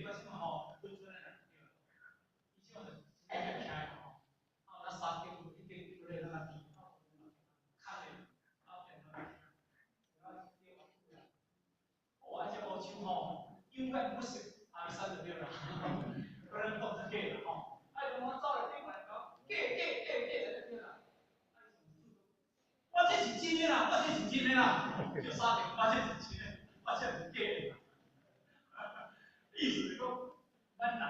我這馬吼，本身來對，伊這馬就真正徛來吼，啊，那三間一間一個那個地，較咧，啊，變做哦，啊，這烏手吼，勇敢不是阿里山就對啦，可能講是假啦吼，啊，伊講我走來頂來講，假假假假就對啦。我這是真的啦，我這是真的啦，就三條，我這是真的，我這毋是假的。意思是講，咱人是按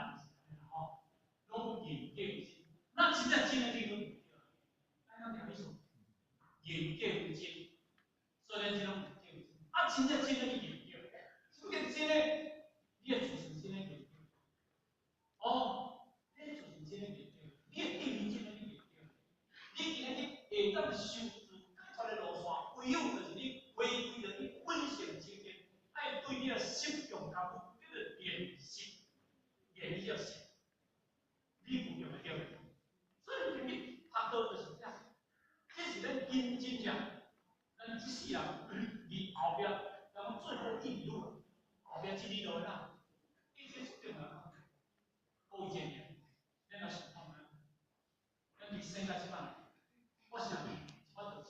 呢啦吼，攏認假為真，咱真正真的地方對。咱講聽你說，認假為真，所以咱這攏認假為真。啊，真正真的去認對，什麼叫真的？你的自信真的認對。哦，你的自信真的認對，你的定義真的去認對。你今日會當修自解脫的路線，唯有就是你回歸著你本性清淨，愛對你的心用功夫，叫做練習，練你這個心，你有用會對。所以今日讀道就是這樣，這是咱認真正，咱這世人佇後壁，咱講最後一里路，後壁這里路啦，一切出重要，各位建議，咱來想看覓，咱佇生到這擺，我想我就是，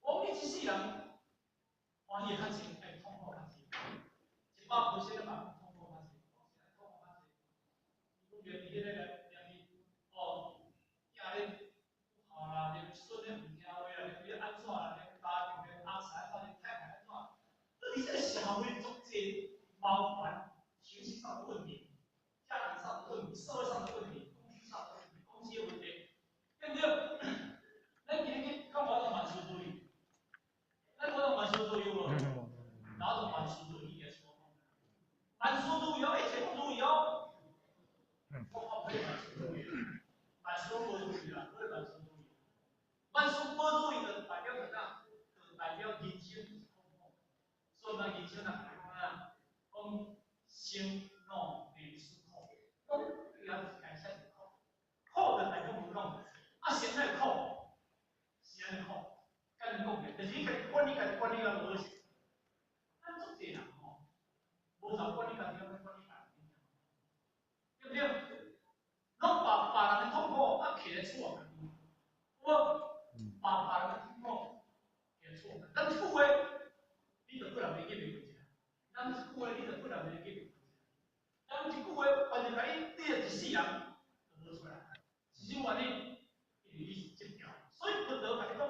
我們這世人歡喜較濟，愛痛苦較濟，100% 的嘛痛苦較濟，痛苦較濟。你講佇彼個連伊哦，囝咧不好啦，連孫咧毋聽話啦，連伊按怎啦，連家庭連翁婿按怎，連太太按怎，這佇這個社會足濟麻煩，情緒上的問題，家庭上的問題，社會上的問題，公司上的問題，公司的問題，對不對？咱今日去看我種萬事如意，咱我種萬事如意無？哪種萬事如意的說？萬事如意哦，一切攏如意哦。我可以萬事如意，萬事攏無如意啦，不會萬事如意。萬事無如意就代表啥？就代表人生是痛苦。所以咱人生若講啊，講生老病死苦，攏主要是解釋是苦，苦就代表無攏，啊，生哪會苦？是按呢苦，簡單講起來，就是你家己管理家己管理甲無好勢。咱足濟人吼，無怎管理家己，欲管理別人，對不對？攏把別人的痛苦啊徛咧厝內面，有無？把別人的痛苦徛咧厝內，咱一句話，你就不人袂記袂過一下；咱一句話，你就不人袂記袂過一下。咱一句話，反正共你，你就一世人就無出來。是啥原因？因為你是執著，所以佛陀共你講，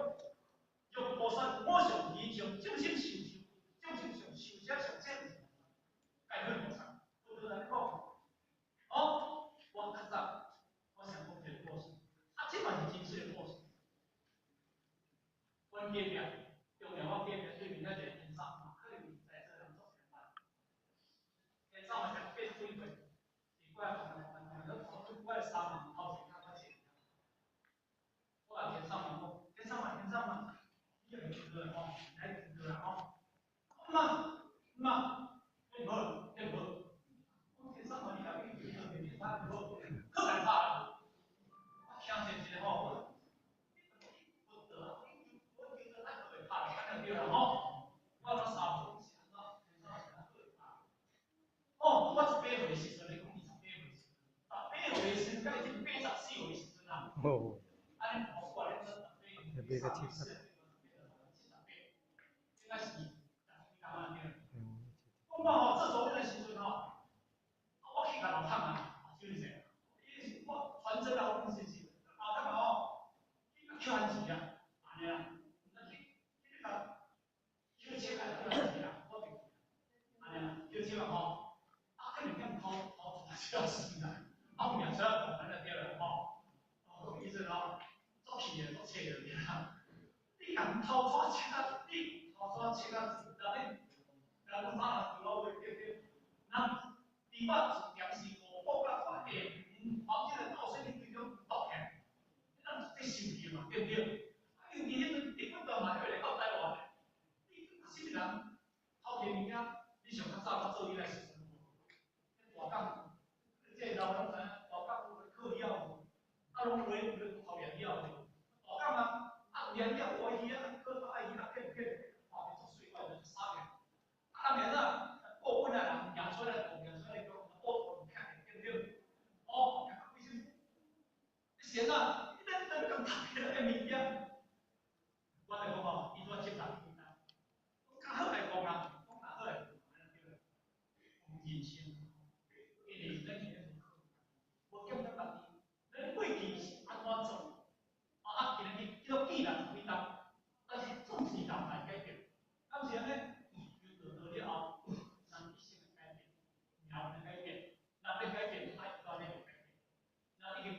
若菩薩我上疑上眾生受受，眾生上受者上這，解脫菩薩。佛陀共你講，哦，我較早，我先講一個故事，啊，這嘛是真實的故事。阮隔壁，中寮我隔壁對面遐一個先生，可能在座人足相捌。先生嘛是80幾歲，是我同同同我三年頭前較較淺。我甲先生問講，先生啊，先生啊，你也袂聽過吼，來聽過啦吼。毋啊，毋啊，彼毋好，彼毋好。講先生啊，你若去聽過，袂使毋好，閣來拍啦。我聽者一個吼，我得我叫做咱閣會拍，按呢對啦吼。我講三歲是按怎，先生是按怎閣會拍。哦，我18歲的時陣，你講28歲時陣，18歲的時陣，甲伊這84歲的時陣啊。哦。按呢我咧要買個70。 78，應該是十幾工啊對。講講吼，這左邊的時陣吼，我去共老探啊，就是這，伊是我傳真啊，我講是是老探啊吼，去共扣番錢啊，按呢啦，毋知去去共扣錢啊，扣番錢啊，我袂記，按呢啦，扣錢啊吼，啊可能欠偷偷拖車死啦，啊有名車講安尼對啦吼，哦，意思吼，足氣的，足氣的對啦。你共偷拖車啊，你偷拖車啊，人咧，人講啥啦？對對對，人伫我一點是五步甲拖下，房間的倒水你規種倒起來，你人這生氣嘛，對不對？啊，因為彼陣日本嘛會來到台灣的，你啥物人偷摕物件，你上較早較做囡仔時陣無？大港，這老攏知影，大港有靠了無？啊，攏有咧有偷掠了無？大港啊，啊掠了有愛去啊，靠愛去啊，騙騙，看見足水，我就殺起來。啊，人明怎過分啊人，舉出來講，舉出來講，報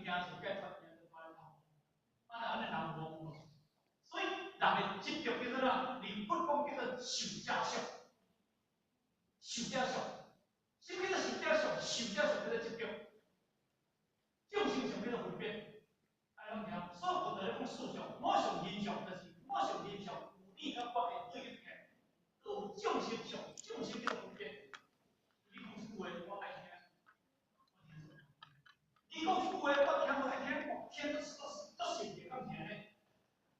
驚就解脫驚就快跑。啊，那按呢人無無，所以人的執著叫做啥？連佛講叫做受者相，受者相，啥物叫做受者相？受者相叫做執著，眾生相叫做分別。按呢攏聽，所以佛陀咧講四相，我相人相，就是我相人相，有你佮我的對立面，都有眾生相，眾生叫做分別。你講這句話，我愛聽，我聽啥？你講這句話，我聽無愛聽，我聽都都都受袂敢聽咧。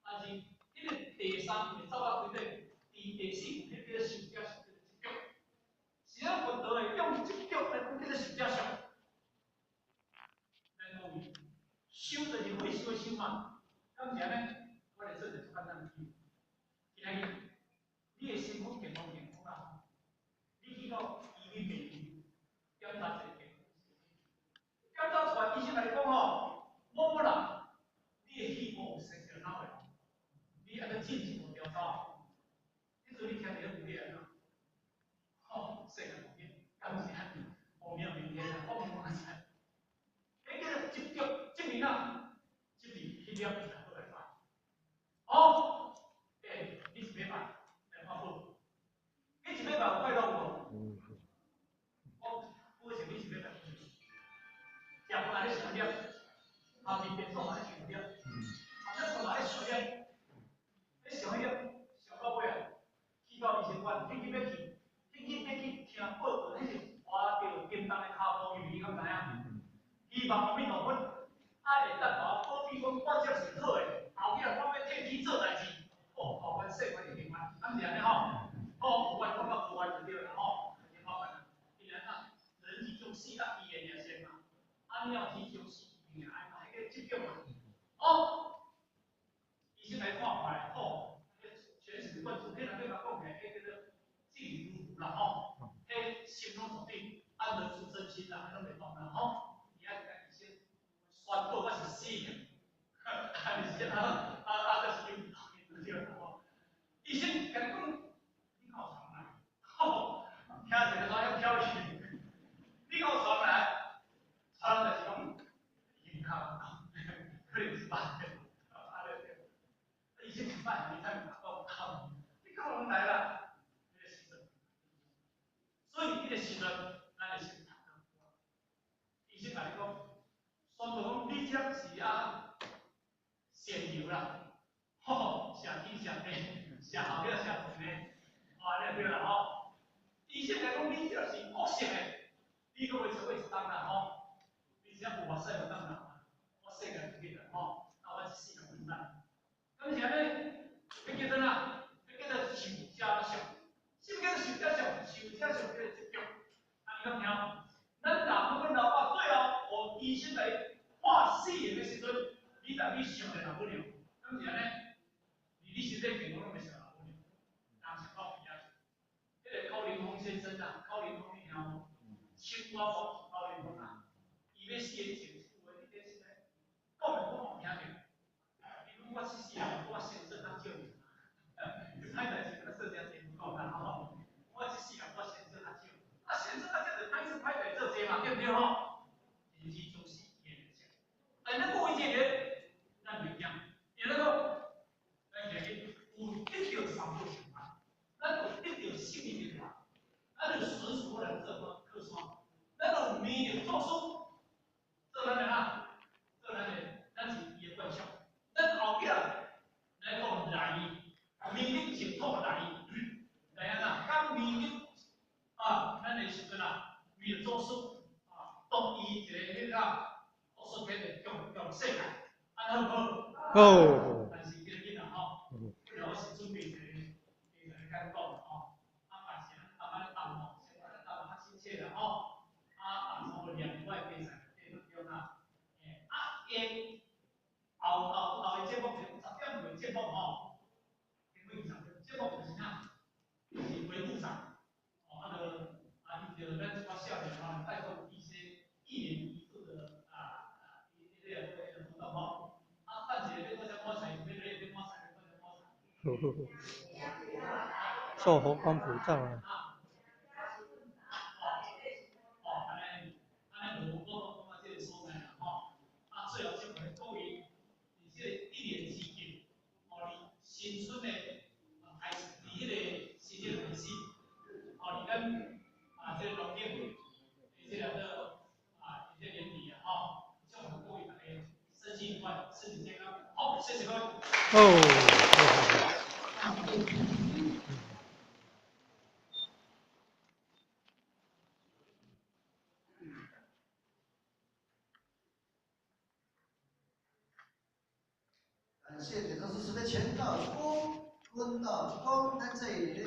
但是，彼個第三會走到規底，佇第四句彼個受者相叫做執著，是咱佛陀會用執著來講叫做受者相。咱講修就是會修的修嘛，敢是按呢？我來做一個簡單的比喻。今仔日，你的身體健康健康啦，你去到醫院病院檢查一個健康，檢查出來，醫生共你講吼，某某人，你的氣管有生着腦的，你愛閣進一步調查。彼陣你聽著有理安怎？吼，世界無變，敢是按呢？無明明天啊，我無知。彼叫做執著，證明啊，證明彼粒就好來拜。哦，欸，你一禮拜來看好，你一禮拜有快樂無？我保證你一禮拜，食飯咧想念，後面電腦嘛咧想念，後仔床嘛咧想念，咧想彼粒，想到尾啊，去到醫生館，天天欲去，天天欲去聽報告，彼是活著叮當的跤步，你敢知影？希望阿彌陀佛，啊會當共我保庇講我這是好的，後壁我欲替去做代誌，哦，後關世關一定安，敢是按呢吼？哦，有緣講到無緣就對啦吼，真麻煩啦。因為啊，人體中四大伊的爾先嘛，啊了天中四伊爾愛嘛，彼個執著嘛，哦，醫生來看看吼，彼個全神貫注，彼人欲共講起來，彼叫做靜如如啦吼，彼心攏絕對安得住真心啦，攏袂動啦吼。伊愛共醫生宣布我是死的，啊是啊啊啊，就是有對啦吼。醫生共你講，你敢有傳來？吼，聽者就怎樣飄去？你敢有傳來？傳就是講健康，可能是歹的，按呢對。醫生是歹，你才毋講，你敢有人來啦？彼個時陣，所以彼個時陣，咱的心態。醫生共你講，宣布講你這是啊仙遊啦，吼，謝天謝地，謝後壁謝神的，哦，按呢對啦吼。醫生來講，你這是惡性的，你閣袂超過一冬啦吼。你只有目屎有當啦，我世界就去啦吼，啊，我一世人毋知。敢是按呢？彼叫做啥？彼叫做受者相。啥物叫做受者相？受者相叫做執著。啊，你敢聽？咱人阮老爸最後，予醫生來判死刑的時陣，你逐去想著老母娘，敢是按呢？你你身體健康攏袂想老母娘，人想到邊仔去？彼個高凌風先生啊，高凌風你聽無？青蛙王是高凌風啊，伊欲死的前一句話，你咧是咧講的我嘛有聽著。伊講我這世人，我先生較少伊，歹代誌，咱做啥節目講啦吼？我這世人，我先生較少，啊先生較少就歹做歹代做濟嘛，對毋對吼？人之終死，伊會想。但咱各位這個，咱袂驚，因為咱講，咱今日有得著三寶行嘛，咱有得著聖義的嘛，咱就純屬來做靠山，咱有明著祖師，做咱的啥？做咱的，咱是伊的對象。咱後壁來講來，明日淨土來，來按怎？講明日啊，咱的時陣啊，明著祖師啊，當伊一個彼個國術天的強強世界，按呢好無好？好。但是今日啊吼，本來我是準備一個一個來講吼，啊，但是咱台灣的同學，現在咱台灣較親切啦吼，啊，啊，差不多念我的比賽內中啊，欸，啊，下後後後個節目是10點半節目吼，經過20點節目就是啥？就是回顧賽，哦，啊，就啊，伊就咱一寡少年吼，帶動一些一年一度的啊啊，伊伊個個活動吼，啊，等一下欲閣再抹菜，欲欲抹菜，欲閣再抹菜。受佛光普照啊！哦，按呢，按呢無我講講到這個所在啦吼，啊，最体愉快，身體健康。好，謝謝各位。哦。感謝點燈師慈悲前道主公，溫道主公，咱這裡咧。